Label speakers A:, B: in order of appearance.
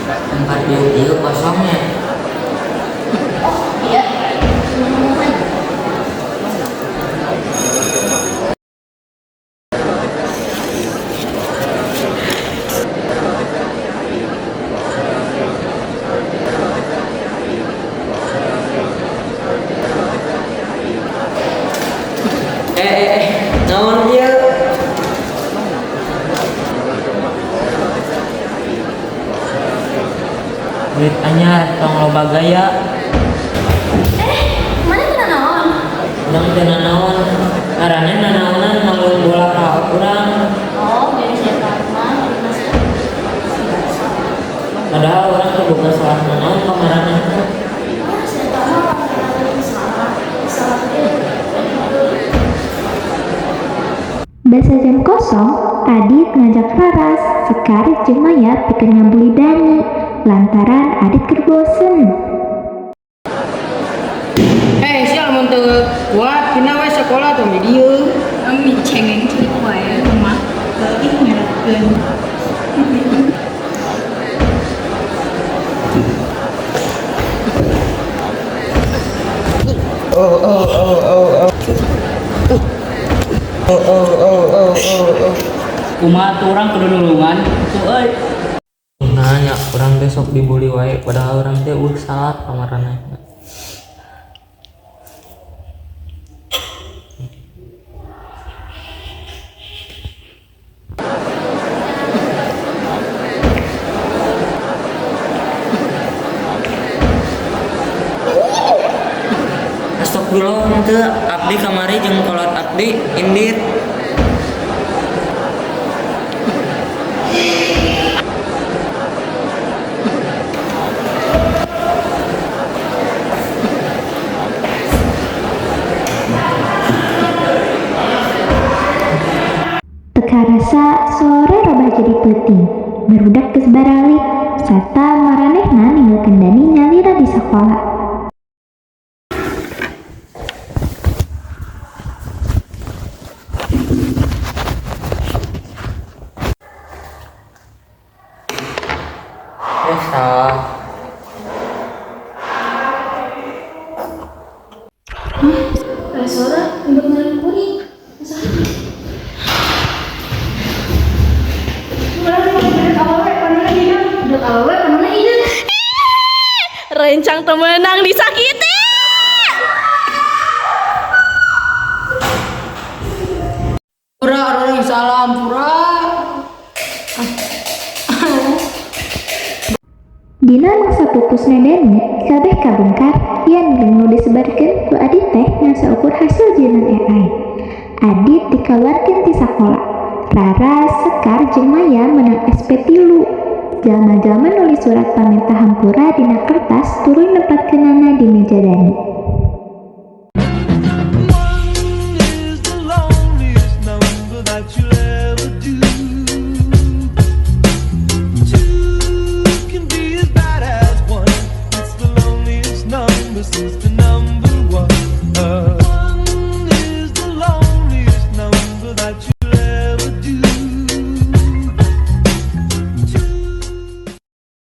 A: Tempat diuk ieu kosong nya?
B: Oh iya. Nuhun.
A: Eh eh eh, naon ieu? Murid anyar tong loba gaya.
B: Eh, maneh teu nanaon?
A: Urang teu nanaon. Maraneh nanaonan ngalung bola ka urang?
B: Oh, jadi saya mah masuk.
A: Padahal urang teu boga salah nanaon ka maraneh.
B: Ah, saya mah salah. Salah teh.
C: Basa jam kosong, Adit ngajak Raras, Sekar jeung Maya pikeun ngabuli Dani lantaran Adit keur bosen.
D: Eh, sia lamun teu kuat pindah we sekolah tong di dieu.
E: Ami cengeng ceuk wae mah. Ih, ngeratkeun.
F: Oh oh oh oh oh. Oh oh oh oh oh oh.
D: Kumaha tuh urang kudu nulungan tuh euy.
A: Nanya urang besok dibully wae, padahal urang teh euweuh salah ka maraneh. Astagfirullah, henteu, abdi kamari jeung kolot abdi indit.
C: Teu karasa sore robah jadi peuting. Barudak geus baralik sarta maranehna ninggalkeun Dani nyalira di sakola.
A: Eh, salah.
B: Hah? Sora bener kuring. Saha? Budak awewe panonna hideung.
G: Rencang teu meunang disakiti.
D: Pura urang salah, pura.
C: Dina mangsa pupusna Dani, kabeh kabungkar yen link nu disebarkeun ku Adit teh ngan saukur hasil jieunan AI. Adit dikaluarkeun ti sakola. Raras, Sekar jeung Maya meunang SP 3. Jalma-jalma nulis surat pamenta hampura dina kertas tuluy nempatkeunana di meja Dani.
H: One is the loneliest number that you'll ever do. Two can be as bad as one. It's the loneliest number since the